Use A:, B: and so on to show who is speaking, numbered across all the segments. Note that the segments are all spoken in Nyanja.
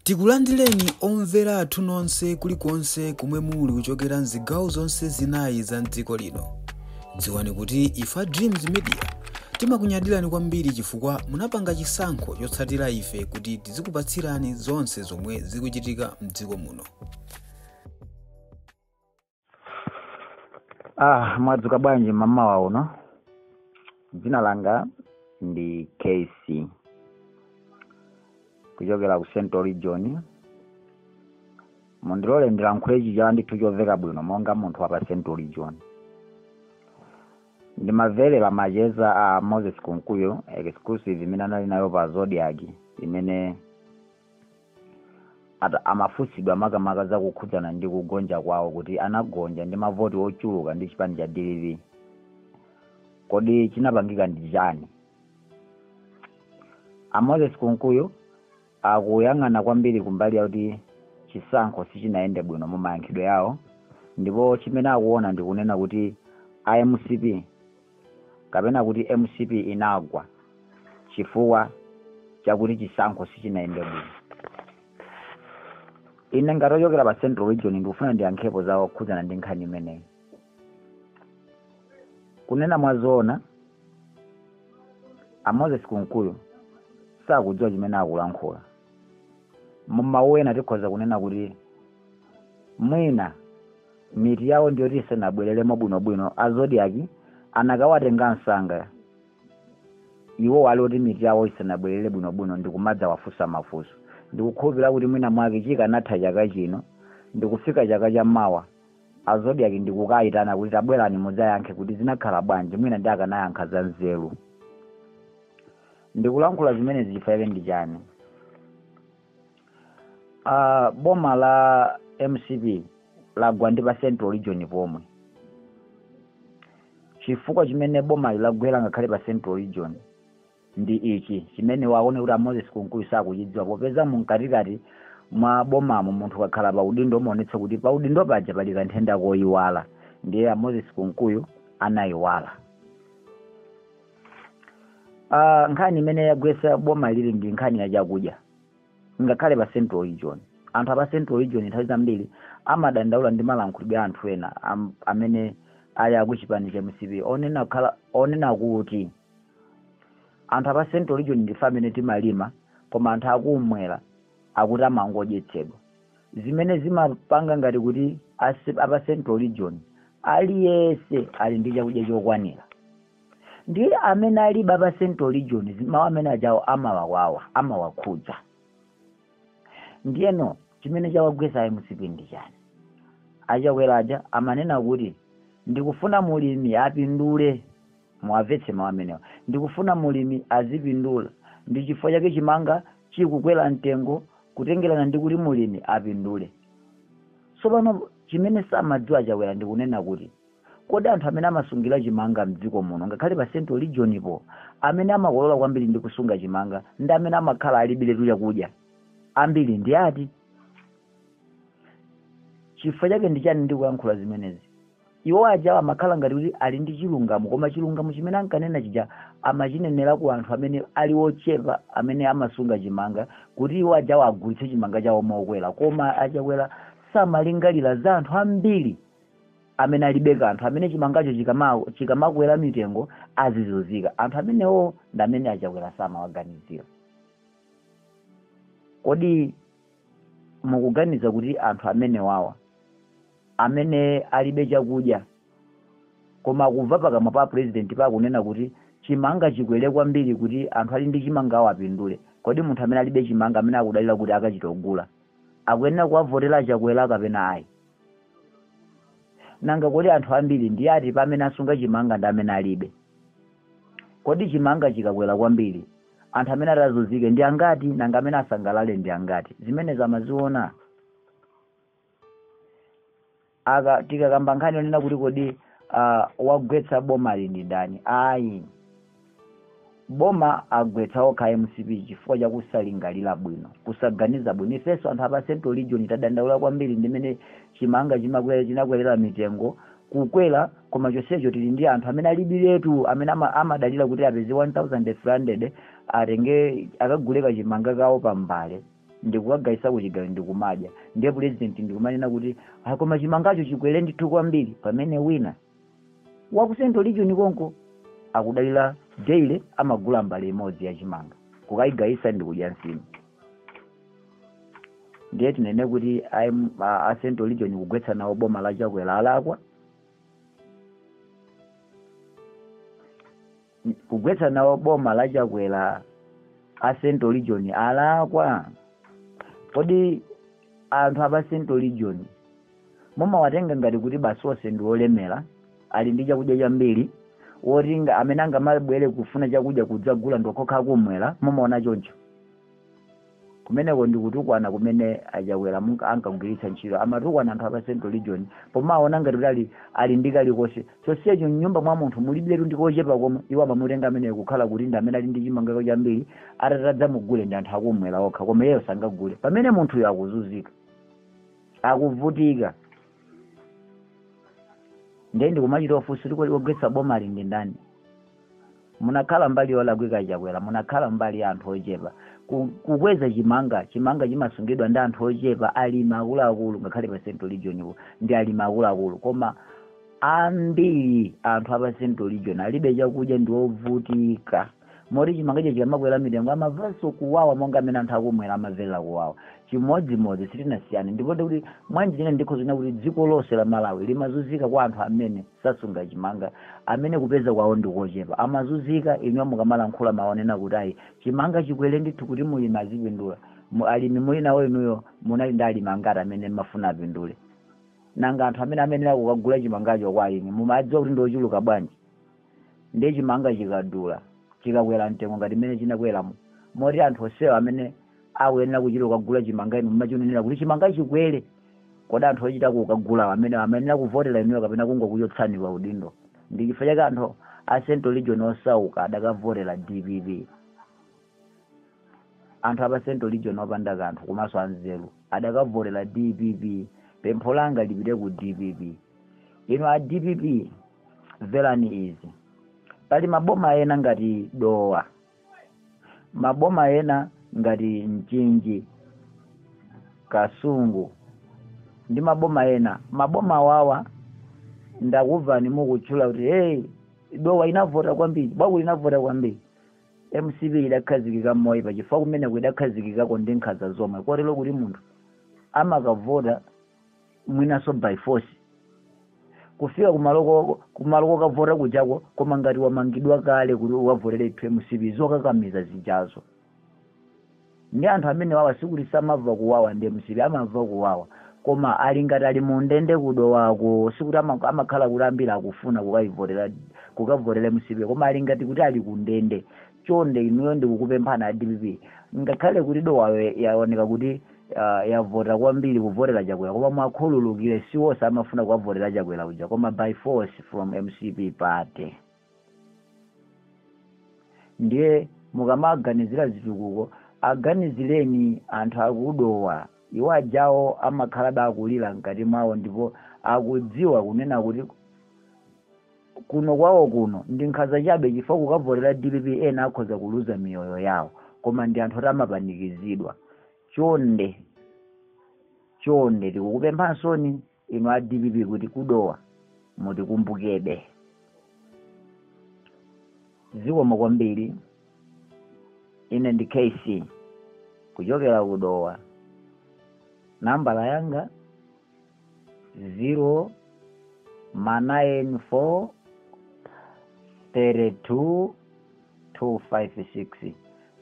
A: Tikulandireni omvera athu nonse kulikonse kumwe muli kuchokera mzigawo zonse zinayi za mdziko lino. Dziwani kuti ife a Dreams Media timakunyadirani kwambiri chifukwa munapanga chisankho chotsatira ife kuti tizikupatsirani zonse zomwe zikuchitika mdziko muno.
B: Mwadzuka bwanji mamawa uno? Dzina langa ndi KC kuchokera ku Central Region. Mundilole ndilankhule Chichewa ndithu chomveka bwino monga munthu wa pa Central Region. Ndimamverera macheza a Moses Kunkuyu exclusive imene anali nayo pa Zodiak, imene amafunsidwa makamaka za kukhudzana ndi kugonja kwawo, kuti anagonja ndi mavoti ochuluka ndi chipani cha DPP. Kodi chinapangika ndi chani? A Moses Kunkuyu akuyang'ana kwambiri kumbali yakuti chisankho sichinayende bwino mu mayankhidwe yawo, ndipo chimene akuona ndi kunena kuti a MCP kapena kuti MCP inagwa chifukwa chakuti chisankho sichinayende bwino. Ine ngati ochokera pa Central Region ndikufuna ndiyankhepo za kukhudzana ndi nkhani imeneyi. Kunena mwazoona, a Moses Kunkuyu sakudziwa chimene akulankhula. Mumawu ena tikhoza kunena kuti mwina miti yawo ndiyoti isanabwereremo bwinobwino. A Zodiak anakawatenga msanga iwo ali oti miti yawo isanabwerere bwinobwino ndikumadza wafunsa mafunso. Ndikukhulupirira kuti mwina mwake chikanatha chaka chino ndikufika chaka cha mawa, a Zodiak ndikukayitana kuti tabwerani mudzayankhe kuti zinakhala bwanji, mwina ndi akanayankha za nzeru. Ndikulankhula zimenezi chifukwa chake ndi chani? Boma la MCP lagwa ndi pa Central Region pomwe. Chifukwa chimene boma lagwera ngakhale pa Central Region ndi ichi chimene waone kuti a Moses Kunkuyu sakuchidziwa, popeza mumkatikati mwa bomamo munthu kakhala pa udindo umaonetsa kuti pa udindo paja pali kanthenda koyiwala. Ndiye a Moses Kunkuyu anayiwala. Nkhani imene yagwetsa boma lili ndi nkhani ya chakudya ngakhale pa Central Region. Anthu apa Central Region nthawi zambiri amadandaula ndi malankhulidwe a anthu ena amene ali akuchipani cha MCP, onena kuti anthu apa Central Region ndife amene timalima, koma anthu akumwera akuti amangodyetsedwa, zimene zimapanga ngati kuti apa Central Region aliyense ali ndi chakudya chokwanira. Ndiye amene alibe apa Central Region, mawu amene ajawo amawawawa, amawakhudza. Ndiyeno chimene chawagwetsa MCP ndi chani? Achakwera aja amanena kuti ndikufuna mulimi apindule. Muwamvetse mawu amenewa, ndikufuna mulimi azipindula, ndi chifukwa chake chimanga chikukwera mtengo kutengerana ndi kuti mulimi apindule. Tsopano chimene samadziwa Chakwera ndikunena kuti kodi anthu amene amasungira chimanga mdziko muno ngakhale pa Central Region po, amene amakolola kwambiri ndi kusunga chimanga ndi amene amakhala alibiretu chakudya ambiri ndi ati? Chifukwa chake ndi chani ndikuyankhula zimenezi? Iwo aja amakhala ngati kuti ali ndi chilungamo, koma chilungamo chimene ankanena chija amachinenera ku anthu amene ali ochepa amene amasunga chimanga, kuti iwo ajawo agulitse chimanga chawo mokwera. Koma Achakwera samalingalira za anthu ambiri amene alibe kanthu, amene chimangacho chikamakwera mitengo azizunzika. Anthu amenewo ndi amene Achakwera samawaganizira. Kodi mukuganiza kuti anthu amenewawa amene alibe chakudya, koma kumva pakamwa pa president pakunena kuti chimanga chikwere kwambiri kuti anthu ali ndi chimangawo apindule, kodi munthu amene alibe chimanga amene akudalira kuti akachita kugula akuyenera kuwavotera Achakwera kapena ayi? Nanga kodi anthu ambiri ndi ati pa amene asunga chimanga ndi amene alibe? Kodi chimanga chikakwera kwambiri anthu amene atazunzike ndi angati? Nanga amene asangalale ndi angati? Zimenezi amaziona. Aka tikakamba nkhani yonena kuti kodi wagwetsa bomali ndi ndani, ayi, boma agwetsa okha MCP chifukwa chakusalingalira bwino, kusaganiza bwino. Ifenso anthu apa Central Region tadandaula kwambiri ndimene chimanga chinakwerera mitengo kukwera, koma chonsecho tili ndi anthu amene alibiretu, amene amadalira kuti apeze 1300 atenge akagule kachimanga kawo pambale. Ndikukagayisa kuchigayo ndikumadya. Ndiye president ndikumanena kuti koma chimangacho chikwere ndithu kwambiri, pamene wina waku Central Region konko akudalira daily amagula mbale imodzi ya chimanga kukayigayisa ndikudya nsima. Ndiye tinene kuti a Central Region kugwetsa nawo boma la Chakwera alakwa, kugwetsa nawo boma la Chakwera a Central Region alakwa. Kodi anthu apa Central Region mumawatenga ngati kuti basi onse ndi olemera, ali ndi chakudya chambiri, woti amene angamabwere kufuna chakudya kudzagula ndokokha kumwera? Mumaona choncho? Kumeneko ndikutukwana kumene aChakwera ankagwiritsa ntchito. Amatukwana anthu apa Central Region pomaona ngati kuti ali ndi kalikonse. Chonsecho mnyumba mwa munthu mulibiretu ndi kochepa komwe, iwo amamutenga ameneyo kukhala kuti ndi amene ali ndi chimanga chambiri, atatadzamugule ndi anthu akumwera okha, koma iyeyo sangagule, pamene munthuyo akuzunzika, akuvutika. Ndiye ndikumachita ofunsa kuti wogwetsa boma ali ndi ndani? Munakhala mbali yolakwika Chakwera, munakhala mbali ya anthu ochepa. Kukweza chimanga, chimanga chimasungidwa ndi anthu ochepa, alimi akuluakulu, ngakhale pa Central Region ndi alimi akuluakulu, koma ambiri anthu apa Central Region alibe chakudya, ndi ovutika. Moti chimangacho chikamakwera mitengo amamvanso kuwawa monga amene anthu akumwera amamverera kuwawa. Chimodzimodzi, sitinasiyane. Ndipo ndikuti mwanjira ndikhoza kuti dziko lonse la Malawi limazunzika kwa anthu amene sasunga chimanga, amene kupeza kwawo ndikochepa, amazunzika. Inu mukamalankhula maonena kuti ayi, chimanga chikwere ndithu kuti mulimi azipindula, alimi muli nawo inuyo munali ndi alimi angati amene mafuna apindule? Nanga anthu amene amenera kukagula chimangacho kwa alimi mumadziwa kuti ndiochuluka bwanji? Ndiye chimanga chikadula, chikakwera mtengo ngati mmene chinakweramo, moti anthu onsewa amene akuyenera kuchita kukagula chimanga inu mumachinenera kuti chimanga chikwere, kodi anthu ochita kukagula amene amayenera kuvotera inuyo kapena kungokuchotsani pa udindo? Ndi chifukwa chake anthu a Central Region osauka adakavotera DPP. Anthu apa Central Region opanda kanthu komanso anzeru adakavotera DPP. Pempho langa lipite ku DPP. Inu a DPP, mverani izi. Pali maboma ena ngati Dowa, maboma ena ngati Mchinji, Kasungu ndi maboma ena. Maboma wawa ndakuvani mukutchula kuti hey, Dowa inavota kwambiri, bwaku inavota kwambiri. MCP idakhazikika moyipa chifukwa kumeneko idakhazikikako ndi nkhanza zomwe, kotero kuti munthu amakavota mwinaso by force kufika kumaloko kavota kujako, koma ngati wamangidwa kale kuti ukavotere ithu MCP, zokakamiza zijazo. Ndi anthu amene wawa sikuti samamva kuwawa ndi MCP, amamva kuwawa, koma ali ngati ali mundende kuDowako. Sikuti amakhala kuti ambiri akufuna kukavotera MCP, koma ali ngati kuti ali kundende. Chonde inuyo ndikukupemphani a DPP, ngakhale kuti Dowayo yaoneka kuti yavota kwambiri kuvotera Chakwera, koma mwakhululukire, si wonse amafuna kukavotera Chakwera uja, koma by force from MCP party. Ndiye mukamaganizira zitukuko, aganizireni anthu akuDowa. Iwo ajawo amakhalabe akulira mkati mwawo, ndipo akudziwa kunena kuti kuno kwawo kuno ndi nkhanza chabe, chifukwa kukavotera DPP ena akhoza kuluza miyoyo yawo, koma ndi anthu oti amapanikizidwa. Chonde chonde tikukupemphansoni inu a DPP kuti kuDowa mutikumbukebe. Zikomo kwambiri. Ine ndi KC kuchokera kuDowa. Nambala yanga 0 94 32 256.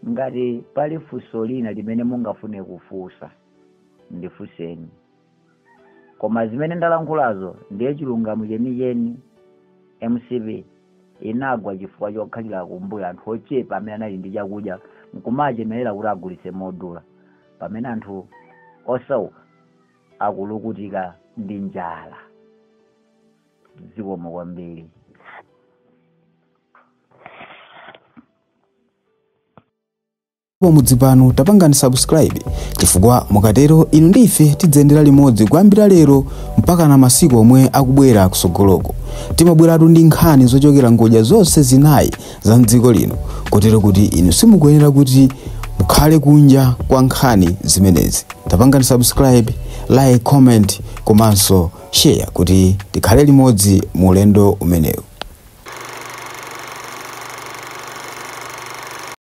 B: Ngati pali funso lina limene mungafune kufunsa, ndifunseni, koma zimene ndalankhulazo ndiye chilungamo chenicheni. MCP inagwa chifukwa chokhalira kumbuyo anthu ochepa amene anali ndi chakudya nkumachemerera kuti agulitse modula, pamene anthu osauka akulukutika ndi njala. Zikomo kwambiri.
A: Pamudzi pano tapangani subscribe, chifukwa mukatero inu ndi ife tidzayendera limodzi kuyambira lero mpaka na masiku omwe akubwera kusogoloko. Timabweratu ndi nkhani zochokera ngodya zonse zinayi za mdziko lino, kotero kuti inu simukuyenera kuti Mukhale kunja kwa nkhani zimenezi. Tapangani subscribe, like, comment komanso share kuti tikhale limodzi mu ulendo umenewu.